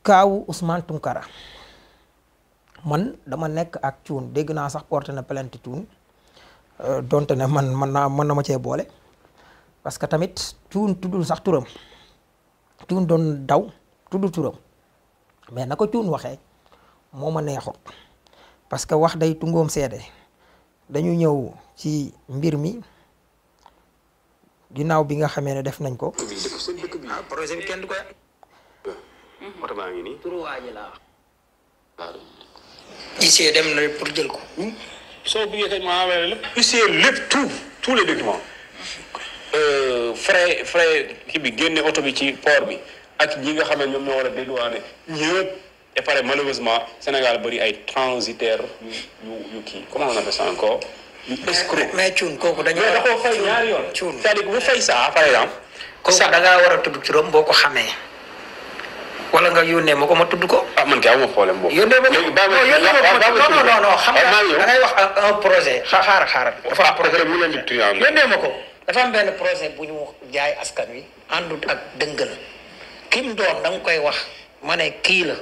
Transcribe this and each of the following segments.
kaawu Ousmane Tounkara man dama nekk ak Thioune dégg naa sax porté na plainte Thioune donte ne mën na ma cee boole parce que tamit Thioune tuddul sax turam Thioune doon daw tudd turam mais na ko Thioune waxee moo ma neexut parce que wax day tungoom seede dañu ñëw ci mbir mi ginnaaw bi nga xamee ne def nañ ko. projet bi kenn du koy. oto baa ngi nii. turu waa ji laa. huissier dem na pour jël ko. soo bëggee kañ ma envoyé lépp. huissier lépp tous les documents. frais kii bi génne oto bi ci port bi ak ñi nga xam ne ñoom ñoo war a dédouaner ñëpp. et pare malheureusement Sénégal bëri ay transitaires yu kii comment on appelle ça encore. yu escroc mais Thioune kooku dañoo. da koo fay ñaari yoon. Thioune c'est-à-dire que bu fay ça par exemple. kooku da ngaa war a tudd turam boo ko xamee. wala nga yónnee ma ko ma tudd ko. ah man kay amuma problème boobu. yónnee ma ko non xam nga da ngay wax un projet xaaral. dafa am projet mu leen di tuyaan. yónnee ma ko. dafa am benn projet bu ñu jaay askan wi àndut ak dëngal kim doon da nga koy wax ma ne kii la.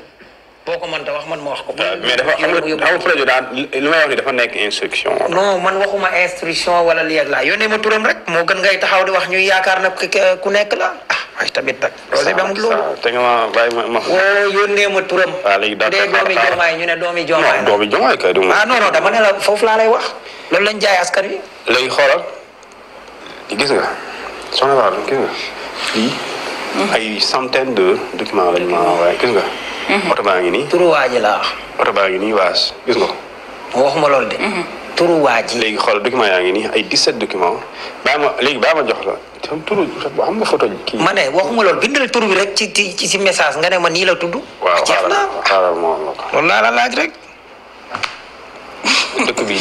boo ko mënta wax man ma wax ko. mais dafa am projet daal li may wax ni dafa nekk instruction. non man waxuma instruction wala lii ak laa yónnee ma turam rek moo gën ngay taxaw di wax ñuy yaakaar na ku nekk la ay tamit nag. projet bi amul loolu. te nga ma bàyyi ma. woo yónnee ma turam. waaw léegi bu dee doomi Diomaye ñu ne doomi Diomaye. non doomi Diomaye kay du ma. ah non dama ne la foofu laa lay wax loolu lañ jaay askan wi. léegi xoolal gis nga soxna Ba gis nga lii. ay centaine de documents lañ ma envoyé gis nga. oto baa ngi nii. turu waa ji laa wax. oto baa ngi nii waas gis nga ko. waxuma loolu de. turu waa ji. léegi xoolal documents yaa ngi nii ay 17 documents baa ma jox la turu xam nga photo kii. ma ne waxuma loolu bindal turu bi rek ci message nga ne ma nii la tudd. waaw jeex na xaaral moo la ko. loolu laa la laaj rek. dëkk bi.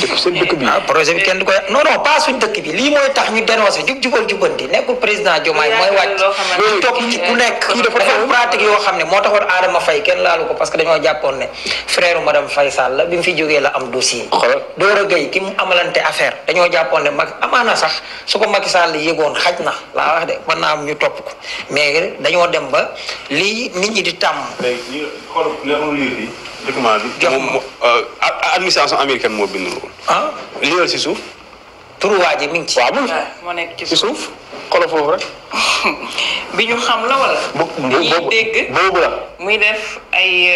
ah projet bi kenn du koy non pas suñ dëkk bi lii mooy tax ñu dénoncé jubal jubanti nekkul président Diomaye mooy wàcc ñu topp ci ku nekk dafa pratique yoo xam ne moo taxoon Adama Faye kenn laalu ko parce que dañoo jàppoon ne frère madame Faye Sall la bi mu fi jógee la am dossier Dora Gueye ki mu amalante affaire dañoo jàppoon ne mag amaana sax su ko Macky Sall yëgoon xaj na laa wax de mën naa am ñu topp ko mais dañoo dem ba lii nit ñi di tàmm document bi moom administration américaine moo bind loolu. ah lii si suuf. turu waa ji mi ngi ci. waaw moo nekk ci suuf. xoolal foofu rek. bi ñu xam la wala. ñuy dégg boobu la. muy def ay.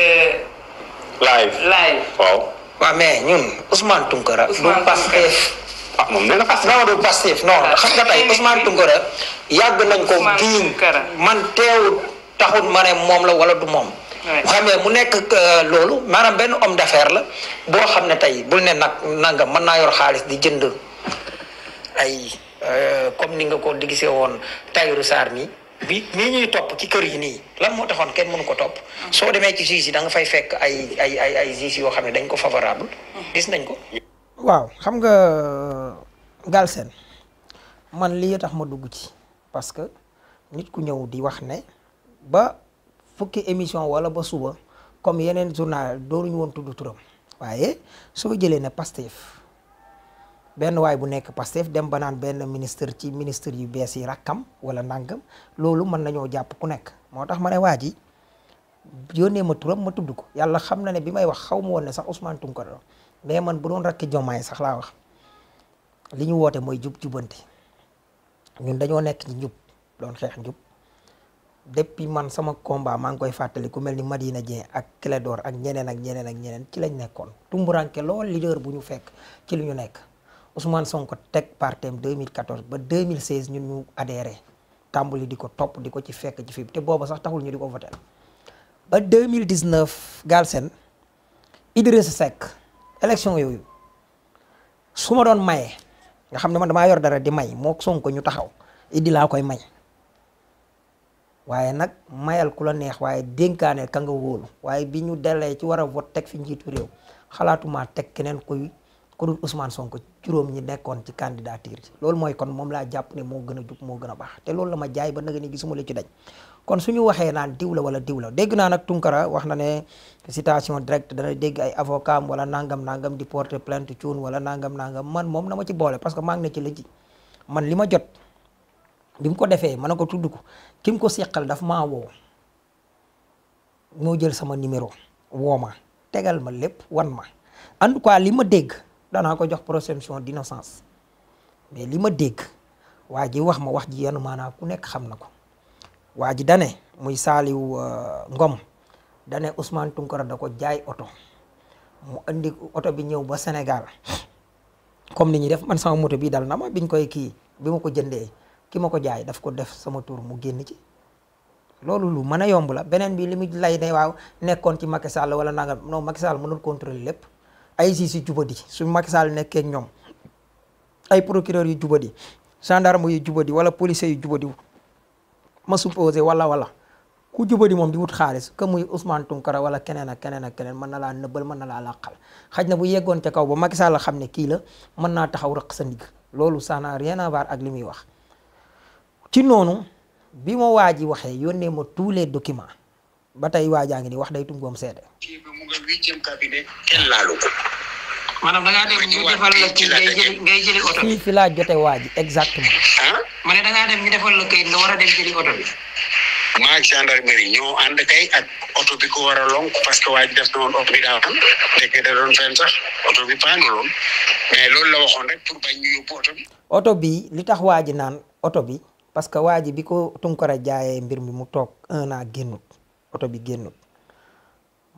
live. waaw. waaw mais ñun Ousmane Tounkara. du Pastef. ah moom nee na Pastef. non du Pastef non xam nga tey Ousmane Tounkara yàgg nañ ko giiñ man teewul taxul ma ne moom la wala du moom. xamee mu nekk loolu maanaam benn homme d'affaires la boo xam ne tey bul ne nangam mën naa yor xaalis di jënd ay comme ni nga ko di gisee woon Tahirou Sarr nii bi nii ñuy topp ci kër yi nii lan moo taxoon kenn mënu ko topp soo demee ci juge yi da nga fay fekk ay juge yoo xam ne dañ ko favorable gis nañ ko. waaw xam nga Galsen man lii tax ma dugg ci parce que nit ku ñëw di wax ne ba. fukki émission wala ba suba comme yeneen journal dooruñu woon tudd turam waaye soo jëlee ne Pastef benn waay bu nekk Pastef dem ba naan benn ministre ci ministre yu bees yi rakkam wala nangam loolu mën nañoo jàpp ku nekk moo tax ma ne waa ji yónnee ma turam ma tudd ko yàlla xam na ne bi may wax xaw ma woon ne sax Ousmane Tounkara mais man bu doon rakki Diomaye sax laa wax li ñu woote mooy jubanti ñun dañoo nekk ci njub doon xeex njub depuis man sama combat maa ngi koy fàttali ku mel ni Madina Dieng ak Clédor ak ñeneen ci lañ nekkoon tumburanke lool leader bu ñu fekk ci lu ñu nekk Ousmane Sonko teg partem 2014 ba 2016 ñun ñu adhéré tàmbali di ko topp di ko ci fekk ci fi te booba sax taxul ñu di ko voté ba 2019 Galsen Idrissa Seck élection yooyu su ma doon maye nga xam ne man damaa yor dara di may moo Sonko ñu taxaw Idi laa koy may waaye nag mayal ku la neex waaye dénkaane ka nga wóolu waaye bi ñu delee ci war a vote teg fi njiitu réew xalaatuma teg keneen ku dul Ousmane Sonko juróom ñi nekkoon ci candidature yi loolu mooy kon moom laa jàpp ne moo gën a jub moo gën a baax te loolu la ma jaay ba nag ni gisuma la ci daj kon suñu waxee naan diw la wala diw la dégg naa nag Tounkara wax na ne citation directe dana dégg ay avocat am wala nangam di porter plainte Thioune wala nangam man moom na ma ci boole parce que maa ngi ne ci la ji man li ma jot bi mu ko defee ma ne ko tudd ko ki mu ko seqal daf maa woo moo jël sama numéro woo ma tegal ma lépp wan ma en tout cas li ma dégg danaa ko jox présomption d'innocence mais li ma dégg waa ji wax ma wax ji yenn maanaam ku nekk xam na ko waa ji dane muy Saliou Ngom dane Ousmane Tounkara da ko jaay oto mu indi oto bi ñëw ba Sénégal comme ni ñuy def man sama moto bi dal na ma biñ koy kii bi ma ko jëndee ki ma ko jaay daf ko def sama tur mu génn ci loolu lu mën a yomb la beneen bi li mu lay ne waaw nekkoon ci Macky Sall wala nangam non Macky Sall mënul contrôler lépp ay si jubadi su Macky Sall nekkee ak ñoom ay procureur yu jubadi gendarme yu jubadi wala policier yu jubadi ma supposé wala ku jubadi moom di wut xaalis que muy Ousmane Tounkara wala keneen ak keneen ak keneen mën na laa nëbbal mën na laa làqal xaj na bu yeggoon ca kaw ba Macky Sall xam ne kii la mën naa taxaw rëq sa ndigg loolu ça n'a rien à voir ak li muy wax ci noonu bi ma waa ji waxee yónnee ma tous les documents ba tey waajaa ngi ni wax day tungoom seede. mu nga 8e cabinet kenn laalu ko. maanaam da ngaa dem ñu defal la kii ngay jëli oto bi. fi laa jote waa ji exactement. ma ne da ngaa dem ñu defal la kayit nga war a dem jëli oto bi. maa ak gendarmerie ñoo ànd kay ak oto bi ko war a lonk parce que waa ji def na woon oto bi daa am ndeke da doon fen sax oto bi paanuloon mais loolu la waxoon rek pour bañ ñu yóbbu oto bi. oto bi li tax waa ji naan oto bi parce que waa ji bi ko Tounkara jaayee mbir mi mu toog 1 an génnut oto bi génnut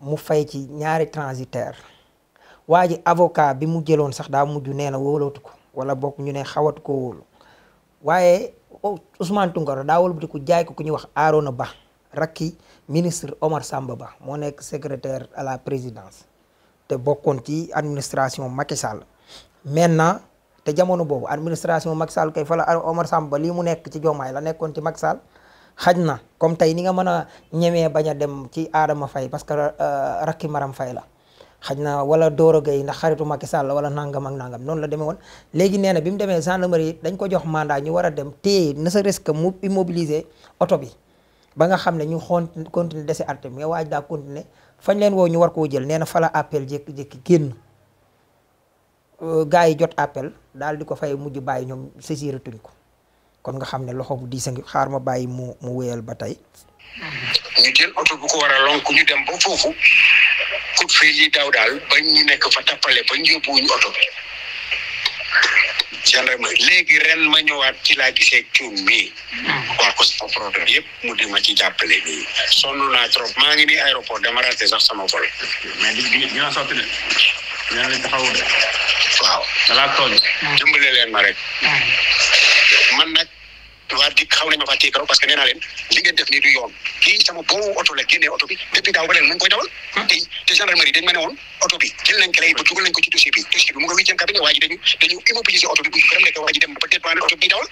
mu fay ci ñaari transitaire waa ji avocat bi mu jëloon sax daa mujj nee na wóolootu ko wala bokk ñu ne xawatu ko wóolu waaye Ousmane Tounkara daa wëlbati ku jaay ko ku ñuy wax Arona Ba rakki ministre Omar Samba Ba moo nekk secrétaire à la présidence te bokkoon ci administration Macky Sall maintenant te jamono boobu administration Macky Sall kay fa la Omar Samba lii mu nekk ci Diomaye la nekkoon ci Macky Sall xaj na comme tey ni nga mën a ñemee bañ a dem ci Adama Faye parce que rakki Maram Faye la xaj na wala Doro Gueye ndax xaritu Macky Sall wala nangam ak nangam noonu la demee woon léegi nee na bi mu demee gendarmerie dañ ko jox mandat ñu war a dem téye ne serait-ce que mu immobiliser oto bi ba nga xam ne ñu continuer dese arte mais waaj daa continuer fañ leen woo ñu war koo jël nee na fa la appel jékki-jékki génn gars yi jot appel daal di ko fay mujj bàyyi ñoom saisiratuñ ko kon nga xam ne loxo bu diis a ngi xaar ma bàyyi mu wéyal ba tey. ñu jël oto bu ko war a lonk ñu dem ba foofu coup de fil yi daw daal bañ ñu nekk fa tappale bañ yóbbuwuñu oto bi gendarmerie léegi ren ma ñëwaat ci laa gisee cuum mii wax ko sama problème yëpp mu di ma ci jàppale nii sonn naa trop maa ngi nii aéroport dama raté sax sama vol mais di ñu sotti de ñu leen taxawu de waaw dala tooñ dimbale leen ma rek man nag waa dik xaw nañ ma faa téye keroog parce que nee naa leen li ngeen def nii du yoon kii sama boobu oto la génnee oto bi depuis daaw ba leen mu ngi koy dawal te gendarmerie dañ ma ne woon oto bi jël nañ clé yi ba dugal nañ ko ci dossier bi mu nga 8e cabinet waa ji dañu immobiliser oto bi bu këram nekk waa ji dem ba dédouaner oto bi dawal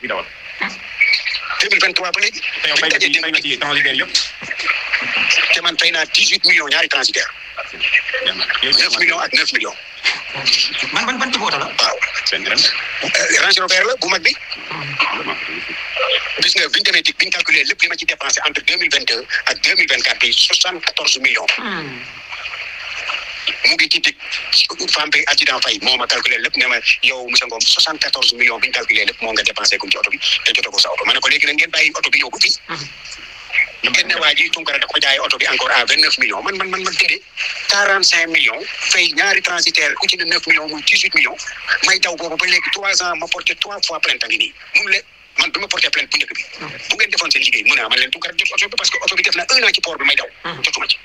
2023 ba léegi te yow fay nga ci transitaire yëpp te man fay naa 18 millions ñaari transitaire 9 millions ak 9 millions ban ci oto la waaw seen ren Range Rover la bu mag bi gis nga biñu demee dik biñu calculé lépp li ma ci dépensé entre 2022 ak 2024 bi 74 millions mu ngi ci dik femme bi adjudant Faye moo ma calculé lépp ne ma yow monsieur Ngom 74 millions biñu calculé lépp moo nga dépensé comme ci oto bi te jotoo ko sa oto ma ne ko léegi nag ngeen bàyyi oto bi ñëw ba fii ngeen ne waa ji Tounkara da ko jaay oto bi encore à 29 millions man dindee 45 millions fay ñaari transitaire ku ci ne 9 millions muy 18 millions may daw boobu ba léegi 3 ans ma porté 3 fois plainte a ngi nii mun le man bi ma porté plainte bu njëkk bi bu ngeen defoon seen liggéey mun naa man leen Tounkara jot oto bi parce que oto bi def na 1 an ci port bi may daw jotuma ci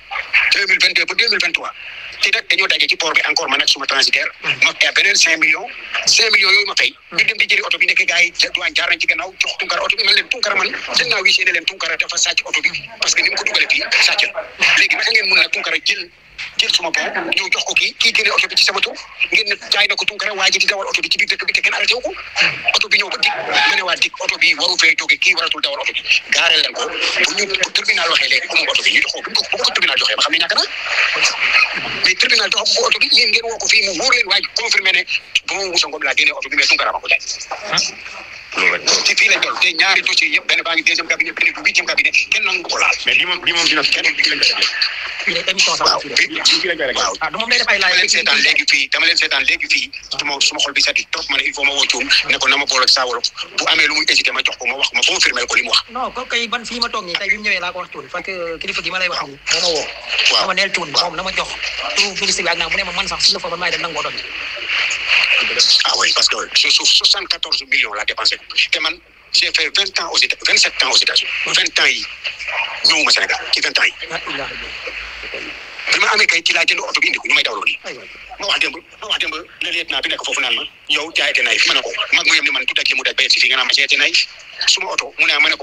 2022 ba 2023 te nag dañoo daje ci port bi encore man ak suma transitaire ma fay beneen 5 millions yooyu ma fay ñu dem di jëli oto bi nekk gars yi douane jaar nañ ci gannaaw jox Tounkara oto bi man leen Tounkara man seen naa wisee ne leen Tounkara dafa sàcc oto bi parce que ni mu ko dugalee fii sàcc léegi naka ngeen mun nag Tounkara jël suma bon ñëw jox ko kii génne oto bi ci sama tur ngeen ne jaay na ko Tounkara waa ji di dawal oto bi ci biir dëkk bi te kenn arrêté wu ko oto bi ñëw ba dik ma ne waa dik oto bi waru fee jóge kii waratul dawal oto bi gaare leen ko bu tribunal waxee léegi amul oto bi ñu jox ko bu ko tribunal joxee ma xam ne ñàkk na mais tribunal jox ko oto bi yéen ngeen woo ko fii mu wóor leen waa ji confirmé ne bon Moussa Ngom laa génne oto bi mais Tounkara ma ko jaay loolu rek ci fii lañ toll te ñaari dossiers yëpp benn baa ngi 2e cabinet benn bu 8e cabinet kenn nangu ko laal. mais bi moom dina kenn du lañ koy émission sax waaw ah dama lay def ay laaj dama leen seetaan léegi fii suma xol bi sati trop ma ne il faut ma woo Thioune ne ko na ma boole ak Saa Wolof bu amee lu muy hésité ma jox ko ma wax ma confirmer ko li mu wax. non ko kay ban fii ma toog nii tey bi mu ñëwee laa ko wax Thioune fekk kilifa gi ma lay wax nii moo ma woo. waaw dama neel Thioune moom na ma jox turu ministre bi ak naa mu ne ma man sax si la fa man maay dem nangu oto bi. ah oui parce que sur 74 millions laa dépensé te man j'ai fait 27 ans aux États-Unis 20 ans yi ñëwuma Sénégal ci 20 ans yi. bi ma amee kay ci laa jënd oto bi indi ko ñu may dawloo nii ma wax démb le lieutenant bi nekk foofu naan ma yow jaayete nay ma ne ko mag mu yem ni man tout ak li mu daj ba yegg si fii nga naan ma jaayete nay suma oto mu ne ma ne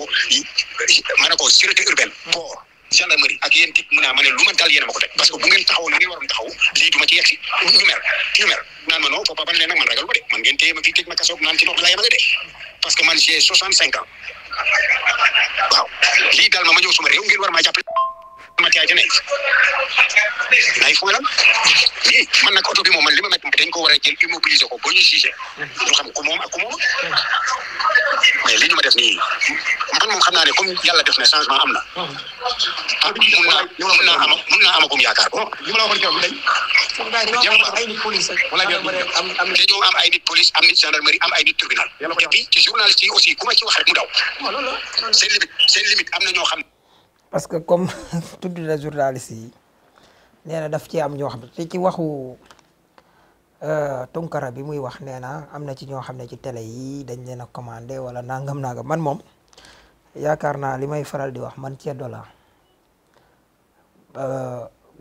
ko sûreté urbaine port gendarmerie ak yéen tig mu ne ma ne lu ma dal yéen a ma ko teg parce que bu ngeen taxaw li ngeen waroon taxaw lii du ma ci yegg si ñu mer naan ma non papa ban leen nag man ragal ko de man ngeen téye ma fii tëj ma kasoog naan ci ndox laa yemale de parce que man j'ai 65 ans waaw lii dal ma ñëw suma réew ngeen war maa jàppale ma jaayete nay nay fooy lan lii man nag oto bi moom man li ma métti dañ ko war a jël immobiliser ko ba ñu jugé ñu xam ku moom ak ku moom mais li ñu ma def nii man moom xam naa ne comme yàlla def na changement am na mun naa amagum yaakaar ko li ma la waxoon keroog ay nit police dañoo am ay nit police am nit gendarmerie am ay nit tribunal et puis ci journaliste yi aussi ku ma ci wax rek mu daw seen limite am na ñoo xam parce que comme tudd na journaliste yi nee na daf ci am ñoo xam ne te ci waxu Tunkara bi muy wax nee na am na ci ñoo xam ne ci télé yi dañ leen a commandé wala nangam man moom yaakaar naa li may faral di wax man ceddo la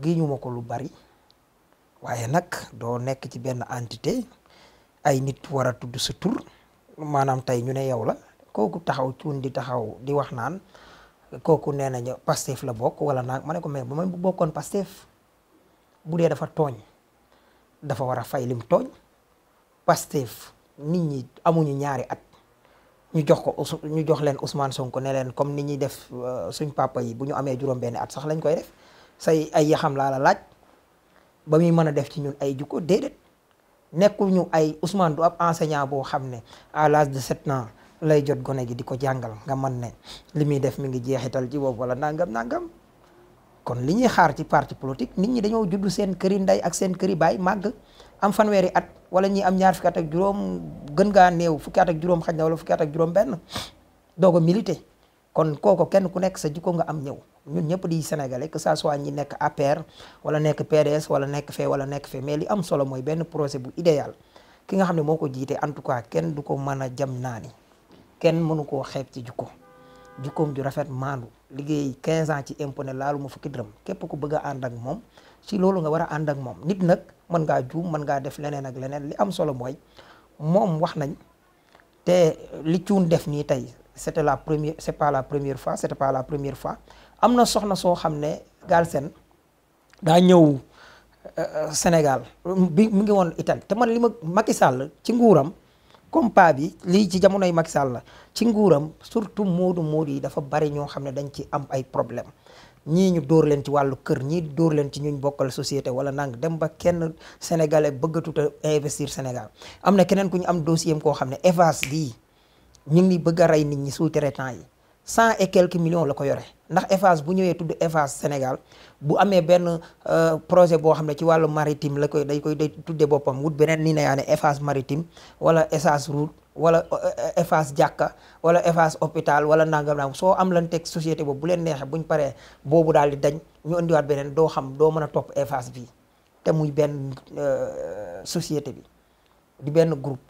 giñu ma ko lu bari waaye nag doo nekk ci benn entité ay nit war a tudd sa tur maanaam tey ñu ne yow la kooku taxaw cuun di taxaw di wax naan kooku nee nañu Pastef la bokk wala naag ma ne ko mais bu man bu bokkoon Pastef bu dee dafa tooñ dafa war a fay lim tooñ Pastef nit ñi amuñu ñaari at ñu jox leen Ousmane Sonko ne leen comme nit ñi def suñ papa yi bu ñu amee juróom-benni at sax lañ koy def say ay yaxam laa la laaj ba muy mën a def ci ñun ay jukko déedéet nekkul ñu ay Ousmane du ab enseignant boo xam ne à l'âge de 7 ans lay jot gone gi di ko jàngal nga mën ne li muy def mi ngi jeexital ci boobu wala nangam kon li ñuy xaar ci parti politique nit ñi dañoo judd seen këri ndey ak seen këri baay màgg am fanweeri at wala ñi am ñaar fukki at ak juróom gën ngaa néew fukki at ak juróom xaj na wala fukki at ak juróom benn doog a milité kon kooko kenn ku nekk sa jikko nga am ñëw ñun ñëpp di sénégalais que ça soit ñi nekk APR wala nekk PDS wala nekk fee mais li am solo mooy benn projet bu idéal ki nga xam ne moo ko jiite en tout cas kenn du ko mën a jam naani kenn mënu koo xeeb ci jukkoom ju rafet maandu liggéey 15 ans ci impôt ne laalu ma fukki dërëm képp ku bëgg a ànd ak moom ci loolu nga war a ànd ak moom nit nag mën ngaa juum mën ngaa def leneen ak leneen li am solo mooy moom wax nañ te li cuun def nii tey c'était pas la première fois c'était pas la première fois am na soxna soo xam ne Galsen daa ñëw Sénégal bi mu ngi woon Italie te man li ma Macky Sall ci nguuram comme pa bi lii ci jamonoy Macky Sall la ci nguuram surtout moodu yi dafa bari ñoo xam ne dañ ci am ay problème ñii ñu dóor leen ci wàllu kër ñii dóor leen ci ñuñ bokkal société wala nang dem ba kenn sénégalais bëggatut a investir Sénégal am na keneen ku ñu am dossier koo xam ne Evas bii ñu ngi bëgg a rey nit ñi sous-traitant yi 100 et quelques millions la ko yore ndax Eiffage bu ñëwee tudd Eiffage Sénégal bu amee benn projet boo xam ne ci wàllu maritime la day tudde boppam wut beneen ni na yaa ne Eiffage maritime wala Eiffage route wala Eiffage jàkka wala Eiffage hôpital wala nangam soo am lan teg société boobu bu leen neexee buñ paree boobu daal di dañ ñu indiwaat beneen doo xam doo mën a topp Eiffage bi te muy benn société bi di benn groupe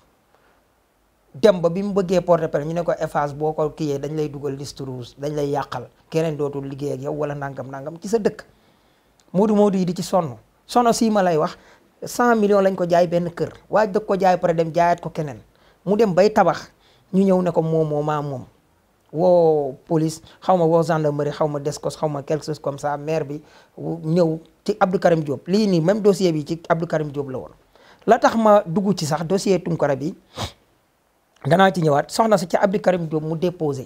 dem ba bi mu bëggee porter plainte ñu ne ko Eiffage boo ko kiyee dañ lay dugal liste rouge dañ lay yàqal keneen dootul liggéey ak yow wala nangam ci sa dëkk moodu yi di ci sonn si ma lay wax 100 millions lañ ko jaay benn kër waaj dëgg ko jaay pare dem jaayaat ko keneen mu dem bay tabax ñu ñëw ne ko moom woo police xaw ma woo gendarmerie xaw ma descos xaw ma quelque chose comme ça maire bi ñëw ci Abdou Karim Diop lii nii même dossier bi ci Abdou Karim Diop la woon la tax ma dugg ci sax dossier Tunkara bi danaa ci ñëwaat soxna si ca Abdou Karim Diop mu déposé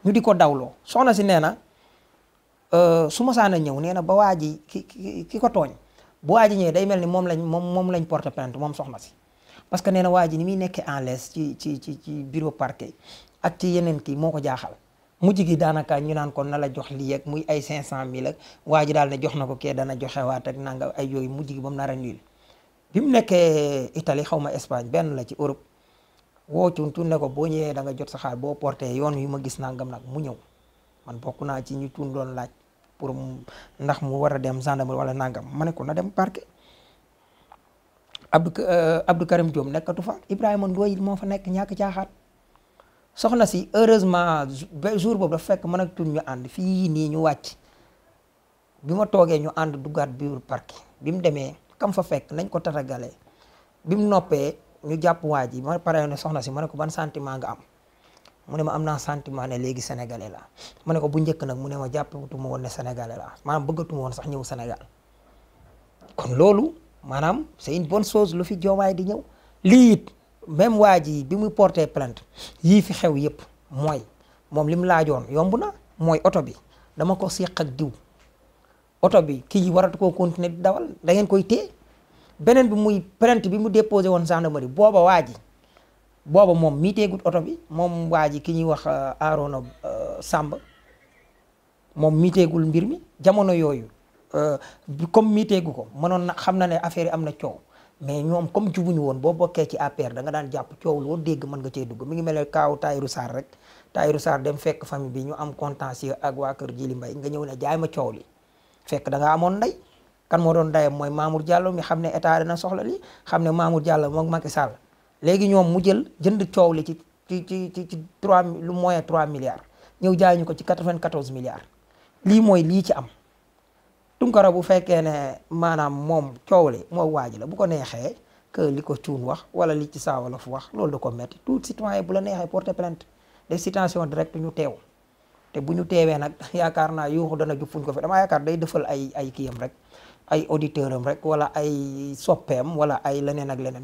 ñu di ko dawloo soxna si nee na su ma saana ñëw nee na ba waa ji ki ko tooñ bu waa ji ñëwee day mel ni moom lañ porté plainte moom soxna si parce que nee na waa ji ni muy nekkee en l'aise ci bureau parquet ak ci yeneen kii moo ko jaaxal mujj gi daanaka ñu naan ko na la jox lii ak muy ay 500000 ak waa ji daal ne jox na ko kee dana joxewaat ak nanga ay yooyu mujj gi ba mu nar a niil bi mu nekkee Italie xaw ma Espagne benn la ci Europe woo cuntu ne ko boo ñëwee da nga jot sa xaar boo porté yoon yu ma gis nangam nag mu ñëw man bokk naa ci ñu tun doon laaj pour ndax mu war a dem gendarmerie wala nangam ma ne ko na dem parquet Abdou Karim Diop nekkatu fa Ibrahima Ndoye moo fa nekk ñàkk caaxaat soxna si heureusement jour boobu dafa fekk man ak tun ñu ànd fii nii ñu wàcc bi ma toogee ñu ànd duggaat biir parquet bi mu demee kam fa fekk nañ ko tatagalee bi mu noppee ñu jàpp waa ji ma pare ne soxna si ma ne ko ban sentiment nga am mu ne ma am naa sentiment ne léegi sénégalais la ma ne ko bu njëkk nag mu ne ma jàppatuma woon ne sénégalais la maanaam bëggatuma woon sax ñëw Sénégal kon loolu maanaam c'est une bonne chose lu fi Diomaye di ñëw lii it même waa ji bi muy porté plainte yii fi xew yëpp mooy moom li mu laajoon yomb na mooy oto bi dama ko seq ak diw oto bi kii waratu koo continuer di dawal da ngeen koy téye beneen bi muy plainte bi mu déposé woon gendarmerie booba waa ji booba moom miiteegut oto bi moom waa ji ki ñuy wax Arona Samb moom miiteegul mbir mi jamono yooyu comme miiteegu ko mënoon na xam na ne affaire yi am na coow mais ñoom comme jubuñu woon boo bokkee ci APR da nga daan jàpp coow loo dégg mën nga cee dugg mi ngi mel ne kaaw Tahirou Sarr rek Tahirou Sarr dem fekk famille bi ñu am contentieux ak waa kër Djily Mbaye nga ñëw ne jaay ma coow li fekk da nga amoon ndey kan moo doon ndeyam mooy Mamour Diallo mi xam ne état dina soxla li xam ne Mamour Diallo moom Macky Sall léegi ñoom mu jënd coow li ci 3 lu moyen 3 milliards ñëw jaay ñu ko ci 94 milliards lii mooy lii ci am Tunkara bu fekkee ne maanaam moom coow li moo waaji la bu ko neexee que li ko cuun wax wala li ci Saa Wolof wax loolu da ko metti tout citoyen bu la neexee porter plainte des citations directes ñu teew te bu ñu teewee nag yaakaar naa yuuxu dana jub fuñ ko fi dama yaakaar day defal ay kiyam rek ay auditeur am rek wala ay soppeem wala ay leneen ak leneen